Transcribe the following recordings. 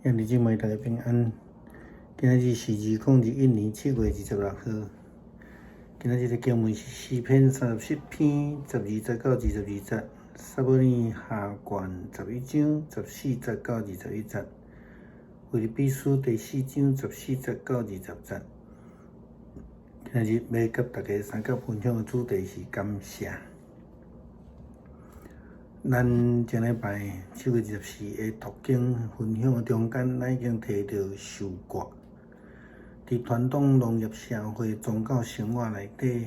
兄弟姊妹大家平安。今仔日是2021年7月26號。今仔日的經文是詩篇37篇12節到22節，撒母耳下卷11章14節到21節，腓立比書第四章14節到20節。今仔日欲佮大家相佮分享的主題是感謝。咱前禮拜7月24的讀經分享的中間，咱已經提著收割。佇傳統農業社會宗教生活內底，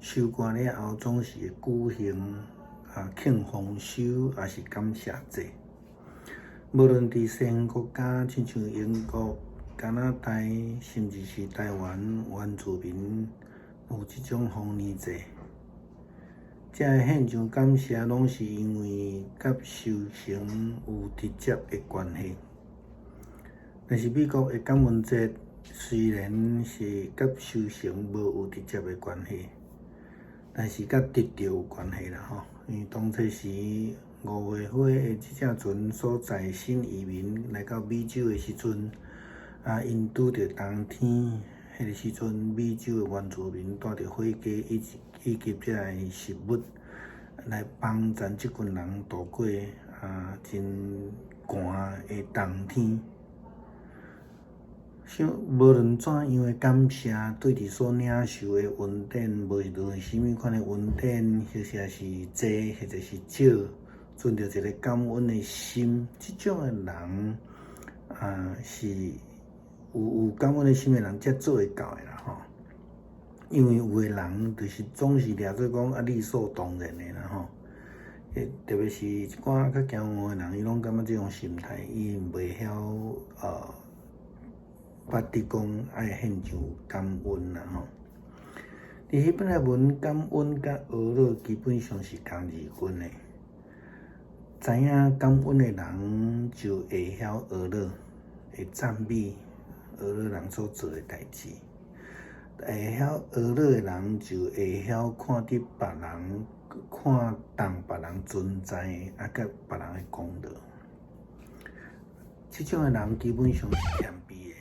收割了後總是會舉行慶豐收，抑是感謝祭。無論佇西方國家，親像英國、加拿大，甚至是台灣原住民，有這種豐年祭。這个獻上感謝，攏是因為佮收成有直接的關係。但是美國的感恩節雖然是佮收成無有直接的關係，但是佮得著有關係啦吼。因為當初時五月花的這隻船所載新移民來到美洲的時陣，𪜶拄著冬天，彼个時陣美洲的原住民帶著火雞以及這个食物來幫贊這群人度過真寒的冬天。想無論怎樣的感謝，對佇所領受的恩典，無論啥物款的恩典，或者是濟，或者是少，存著一个感恩的心，這種的人是有感恩的心的人才做會到的啦吼。因為有的人就是總是掠做講理所當然的啦吼。特別是一寡較驕傲的人，伊攏感覺這種心態，伊袂曉捌得講愛獻上感恩啦吼。佇希伯來文，感恩佮呵咾基本上是仝字根的。知影感恩的人就會曉呵咾，會讚美呵咾人所做的代誌。會曉呵咾的人就會曉看佇別人，看重別人存在，佮別人的功勞。這種的人基本上是謙卑的，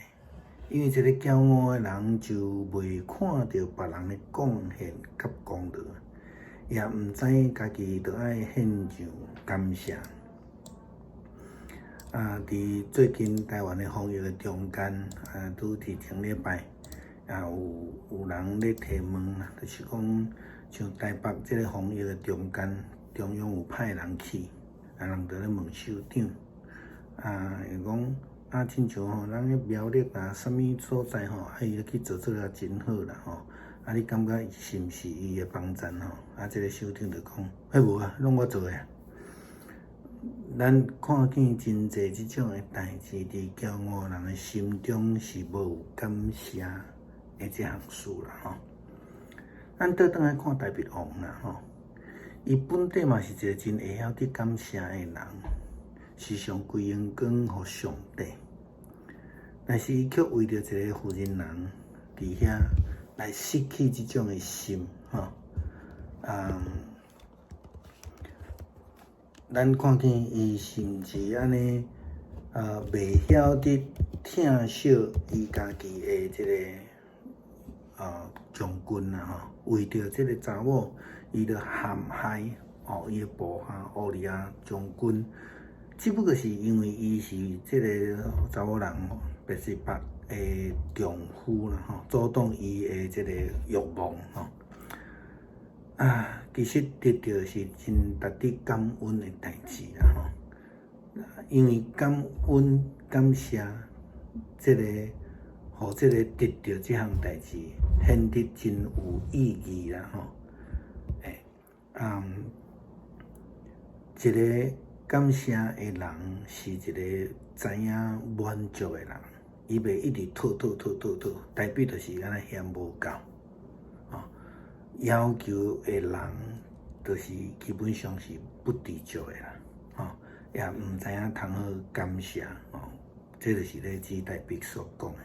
因為一个驕傲的人就袂看著別人的貢獻佮功勞，也毋知家己著愛獻上感謝。佇最近台灣的防疫的中間，拄佇前禮拜，也有人咧提問，就是講像台北這个防疫的中間，中央有派人去，人就咧問首長，伊講親像吼，咱咧苗栗啊，啥物所在吼，伊去做做啊真好啦吼，你感覺是毋是伊的幫贊吼？這个首長就講，彼無啊，攏我做的。咱看見真濟這種的代誌，佇驕傲人的心中是無有感謝的這項事啦吼。咱倒轉來看大衛王啦吼，伊本底嘛是一个真會曉得感謝的人，時常歸榮光予上帝。但是伊卻為著一个婦人人佇遐來失去這種的心吼。咱看見伊甚至按呢，袂曉得疼惜伊家己的這个將軍啦吼，為著這个查某，伊就陷害伊的部下烏利亞將軍，只不過是因為伊是這个查某人拔示巴的丈夫啦吼，阻擋伊的這个欲望吼。其實得著是真值得感恩的代誌啦吼，因為感恩感謝這个，予這个得著這項代誌顯得真有意義啦吼。一个感謝的人是一个知影滿足的人，伊袂一直討討討討討，代表就是按呢嫌無夠。要求的人，就是基本上是不知足的啦，吼，也毋知影通好感謝，吼，這就是咧指大衛所講的。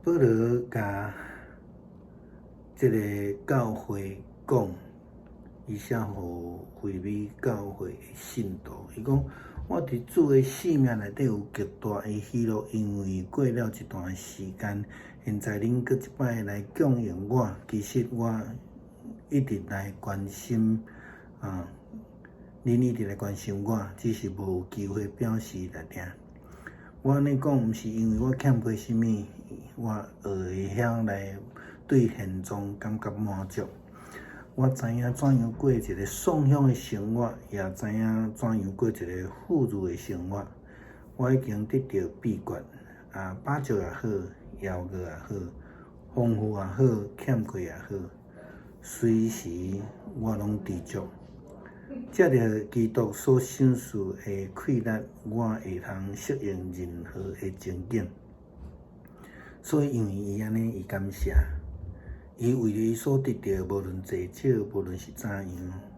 保羅共這个教會講，伊寫予腓立比教會的信徒，伊講：我我佇主的性命內底有極大的喜樂，因為過了一段時間，現在恁閣一擺來供應我。其實我一直來關心啊，恁一直來關心我，只是無有機會表示來爾。我按呢講，毋是因為我欠缺啥物，我會曉來對現狀感覺滿足。我知影怎樣過一個鬆懈的生活，也知影怎樣過一個富裕的生活。我已經得著秘訣，啊，飽足也好，枵餓也好，豐富也好，欠缺也好，隨時我攏知足。藉著基督所賞賜的氣力，我會通適應任何的情景。所以，因為伊按呢，伊感謝。伊為著伊所得著，無論濟少，無論是怎樣，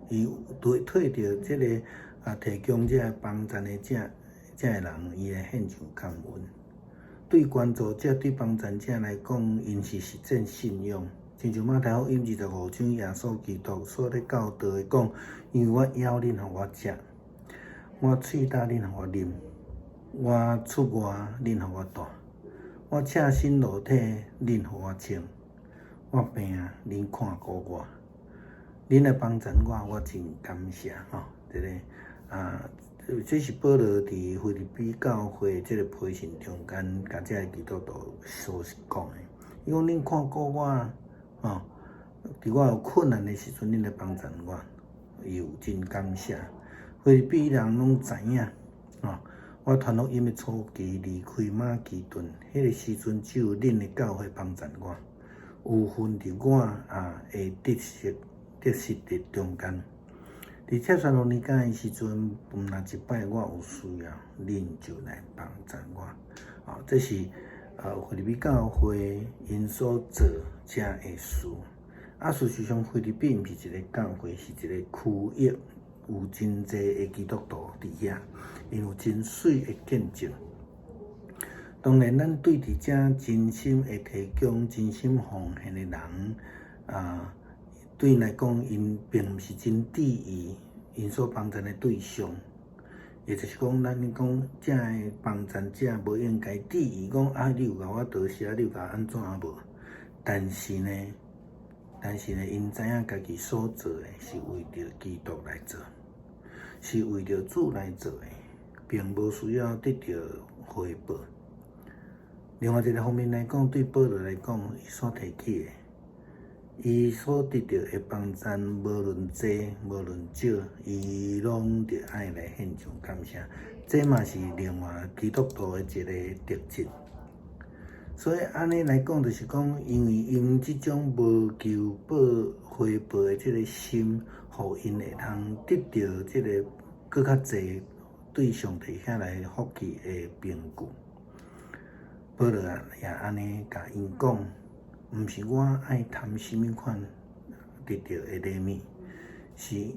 伊對替著這个提供這个幫贊的這个人，伊來獻上感恩。對捐助者、對幫贊者來講，𪜶是實踐信仰。親像馬太福音25章，耶穌基督所咧教導的講：因為我枵，恁予我食；我喙焦，恁予我啉；我出外，恁予我蹛；我赤身露體，恁予我穿。我病，恁看顧我，恁來幫贊我，我真感謝吼。這个啊，這是保羅佇腓立比教會這个批信中間，共這个基督徒所講的。伊講恁看顧我，吼，佇我有困難的時陣，恁來幫贊我，伊有真感謝。腓立比人攏知影，吼，我傳福音的初期離開馬其頓，彼个時陣只有恁的教會幫贊我。有份佇我的得失的中間，佇帖撒羅尼迦的時陣，毋若一擺我有需要，恁就來幫贊我。這是腓立比教會𪜶所做這个事。啊，事實上，腓立比毋是一个教會，是一个區域，有真濟的基督徒佇遐，𪜶有真媠的見證。當然，咱對佇遮真心會提供、真心奉獻的人，對𪜶來講，𪜶並毋是真注意𪜶所幫贊的對象，也就是講，咱講遮的幫贊者無應該注意講啊，你有共我多謝，你有共我按怎無？但是呢，𪜶知影家己所做的是為著基督來做，是為著主來做的，並無需要得著回報。另外一个方面來講，對保羅來講，伊所提起的，伊所得著的幫贊，無論濟無論少，伊攏著愛來獻上感謝。這嘛是另外基督徒的一个特質。所以按呢來講，就是講，因為𪜶這種無求報回報的這个心，予𪜶會通得著這个閣較濟對上帝遐來福氣的憑據。保羅啊，也按呢共𪜶講，毋是我愛貪啥物款得著的禮物，是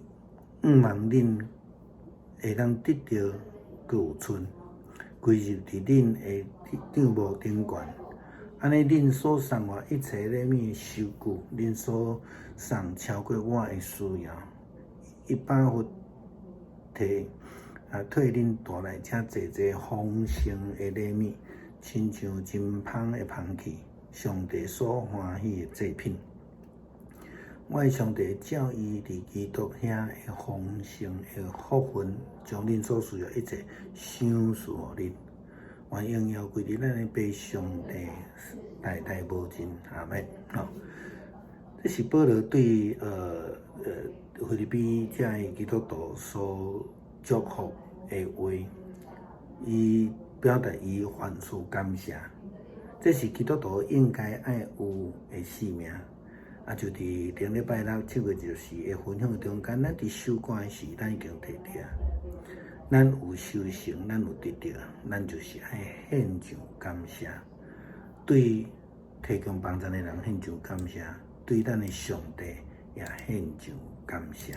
向望恁會當得著閣有賰，歸入佇恁的帳幕頂懸。按呢，恁所送我一切禮物的收據，恁所送超過我的需要，以巴弗提替恁帶來遮濟濟豐盛的禮物。親像真芳的香氣，上帝所歡喜的祭品。我的上帝照伊佇基督遐的豐盛的福分，將恁所需要一切賞賜予恁。願榮耀歸予咱的父上帝，代代無盡。阿們。吼，這是保羅對腓立比遮的基督徒所祝福的話，伊表達伊凡事感謝，這是基督徒應該愛有的性命。啊，就佇頂禮拜六7月24的分享中間，咱佇收割時，咱已經提著，咱有收成，咱有得著，咱就是愛獻上感謝，對提供幫贊的人獻上感謝，對咱的上帝也獻上感謝。